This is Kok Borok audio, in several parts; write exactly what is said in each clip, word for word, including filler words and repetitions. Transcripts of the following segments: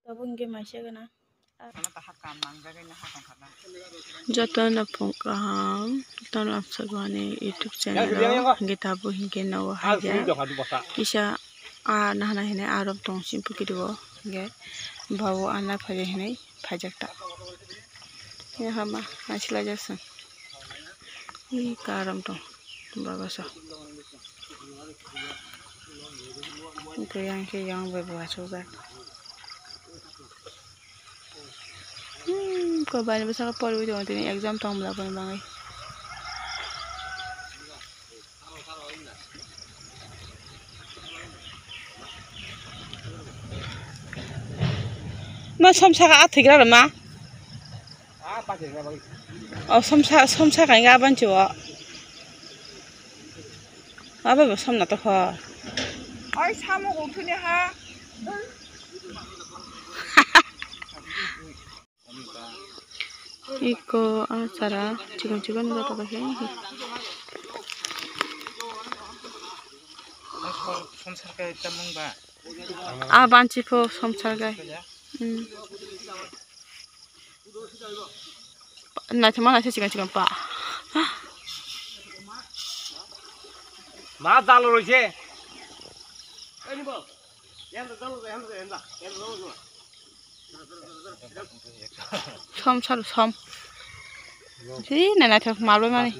Abo hingke maisa gana. Jotono phung kaham, jotono amsagwani YouTube channel o hingke tabuk hingke nogo haiya kisa a nahana hinui arom tong simi phukirio hingke babu ana phaidi hinui phaijak ta. Hama nasilai jak song. Ih, karom tong, baba sa. Hingke yang khe yang bai bo achukjak. Hmm, ko bai bwskango porwi tongo tini exam tong bwla boni bagwi. Ma somsa ka athigra rw ma. O somsa, somsa kainga abanchi o. Abo bo somna to kho. Oi, samo gongthuni ha. Iko a chara chikon chikon joto bai khe. Somsar kai tamung ba. A banchi pho somsar kai. Hmm. Naithoma naithoma chikon chikon pa. Ma jalo roise. Som sal som. Si nai naithok malbai mani.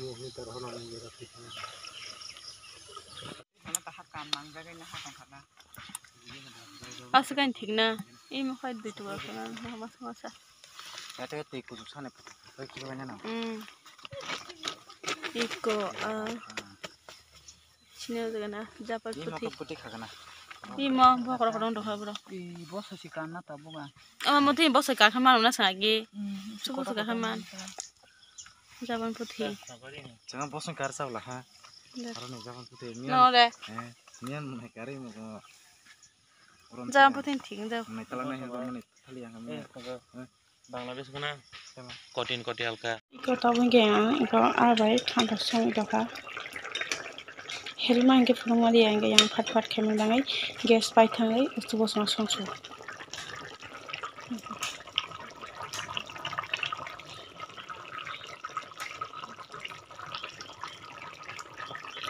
Aswk ani thik na. Imo khai dui tukra khna masa masa. Ate tei kuchuk sani pai kibaina na. Hmm. Iko, ah. Sini o jaga na, japal puthi. Imo puthi khagana. Imo bokrok rong dongkha bro. Ih, bosa si kanna ta buga. Oh, mo tini bosa kakha mano na sagi. Hmm, su bosa kakha man. Japan puthi. Jangan bosa kar sabla ha. Aro ni japan puthi. No re. Eh, nian mai kari mo. Japan puthi thik jao. Mai kala na hin mo ni thali yang mo. Bangladesh gana kotin koti halka. Iko tabuk hingke ang iko ah bai phantok song tongkha. Helma hingke phunukma diya hingke yang phat phat khaimani bagwi gas pai thangwi ustu bosongno songsu.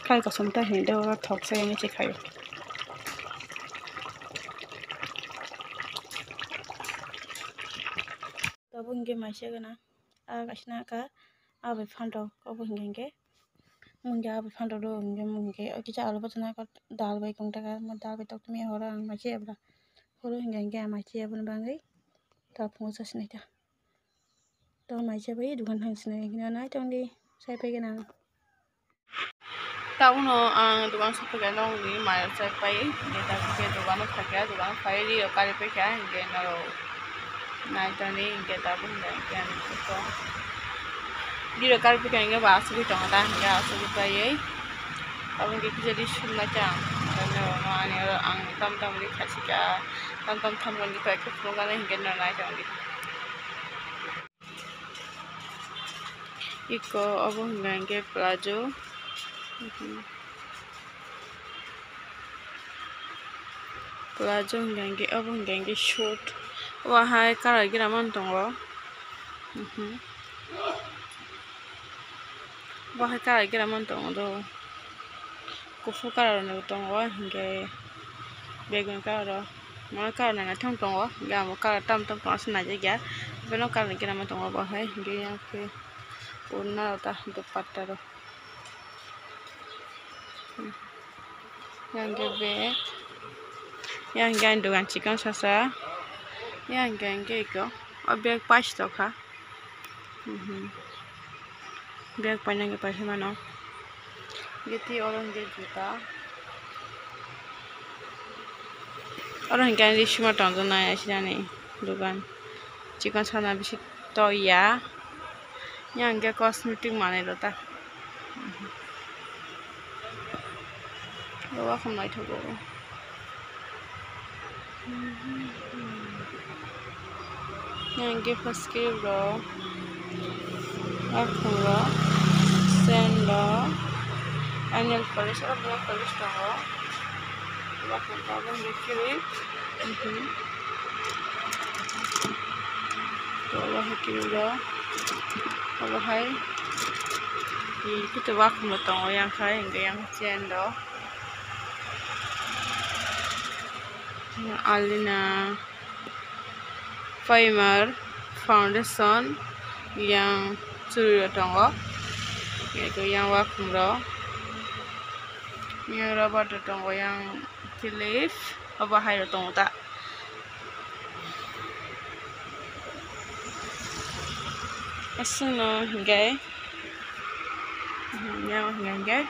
Kai kosom ta hini de oro thok se yang se khayo. Tabuk hingke maisa gana, ah, kaisa naka, ah, bai phantok, obo hingka hingke, mungya ah bai phantok do, hingke, mungke, o kisa alu bwchana dal bai kongtaka, mo dal bai toktumya horo ang maisa ebra, horo hingka hingke ang maisa eboni bagwi, ta phungo chasi naita, to maisa bai dogan thang sinai hingke nai tongdi, sai pai gana. Tabukno ang dogan sophaikha nokni mai rok chai pai, hingke tabuk khe dogano phaikha, dogano phai ri rok kari paikha, hingke norok nai tongdi, hingke tabuk hingka hingke ang khe ri rok kari paikha, hingke bo asugwi tongo ta, hingke asugwi paiwi tabuk hingke kisa ri sumnai ta ang, norokno ani oro ang tam tam ri khaisika, tam tam thamani pai khe phunuknani hingke norok nai tongdi. Iko obo hingka hingke plazo. Plazo hingka hingke obo hingka hingke suit. Obo hai kalar gira man tongo. Bo hai kalar gira man tongo do. Kuphur kalar ni bo tongo, hingke begun kalar o. Mo kalar naithok tongo, hingke amo kalar tam tam tongo, aswk naijak ya. Beno kalar gira man tongo bo hai, hingke yang khe kurna rok ta dupatta rok. Yang khe bag, yang khe ani dogan chikon sasa, yang khe hingke eko, o bag pash tokha. Bag paina hingke paisa mano. Geti oro hingke juta. Oro hingke ani sima tongjak nai asinani dogan. Chikon sana bisi toya. Yang hingke cosmetic manwi rok ta. Bo wakham naithogo. Yang gift skip rok, wakham rok, sen rok, nail polish, oro nail polish tongo. Wakham tabuk ni kiri. Obo hai khe bo, obo hai, hmm, kito wakhumrok tongo yang khai, hwnkhe yang chain rok. Alina, primer, foundation, yang churi rok tongo, yang wakhumrok, yang rubber rok tongo, yang clip, obo hai rok tongo ta. Aswkno hwnkhe, yang hwnkhe,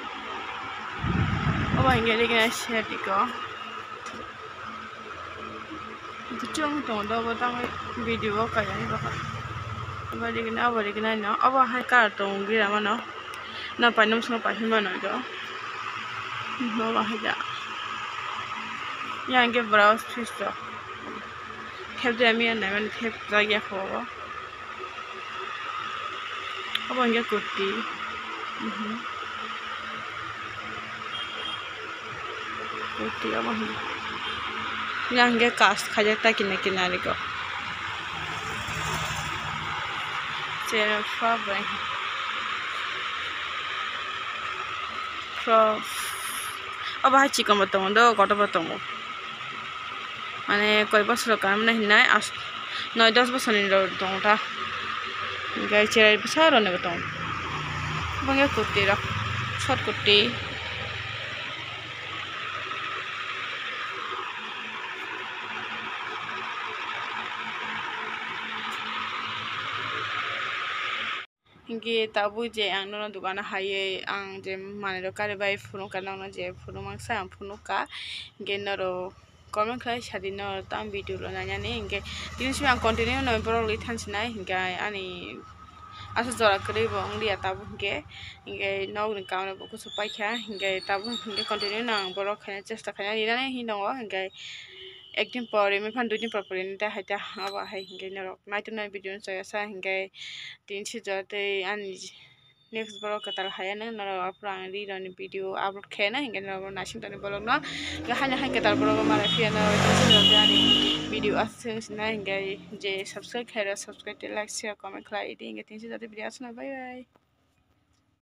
obo hwnkhe Recognize Sharpiko. Kuchung tongo do, obo tangwi video o kailaini bwkha. Obo Recognize, obo Recognize no, obo hai colour tongo gira mano. No painani bwskango paithak mano do. Obo hai da. Yang hwnkhe blouse piece rok. Thepjak ya miyang naimani thepjak ya kho obo. Obo hwnkhe kurti. Mhm. Kurti obo hwnkhe. Yang hwnkhe cast khaijak ta kinai kinai rikgo. Chera frock bai. Frock. Obo hai chikon bo tongo do, kotor bo tongo. Mane koi bosor kanmani hinai as-, noi dos bosorni rok tongo ta. Hingke cherai bwsa rokni bo tongo. Obo hingke kurti rok, short kurti. Hingke tabuk je ang nono dogano haiye, ang je manui rok kari bai phunukha, nono je phunuk mangsa ang phunukha, hingke norok comment khlai sadi norok tamo video rok nainani. Hingke tini simi ang continue no borok rwi thansinai, hingke ani aswk jora kwrwi bo wng liya tabuk, hingke, hingke nokni kaam rok bo kuchuk paikha, hingke tabuk hingke continue no ang borok khaina chesta khaina rinani hinwi tongo, hingke ekdin por rimwi phano duidin por por rini ta hai ta, abo hai hingke norok naituknai video no chaya sa, hingke tini sijak tei ani next borok kwtal hai ano norok aphuru ang ri rokni video upload khaina, hingke norok naising tongni borokno, hingke haino hai kwtal borok mara phiya norok tini sijak tei ani video aswk sinai, hingke je subscribe khairok subscribe tei like share comment khlai di, hingke tini sijak tei video aswkno bye bye.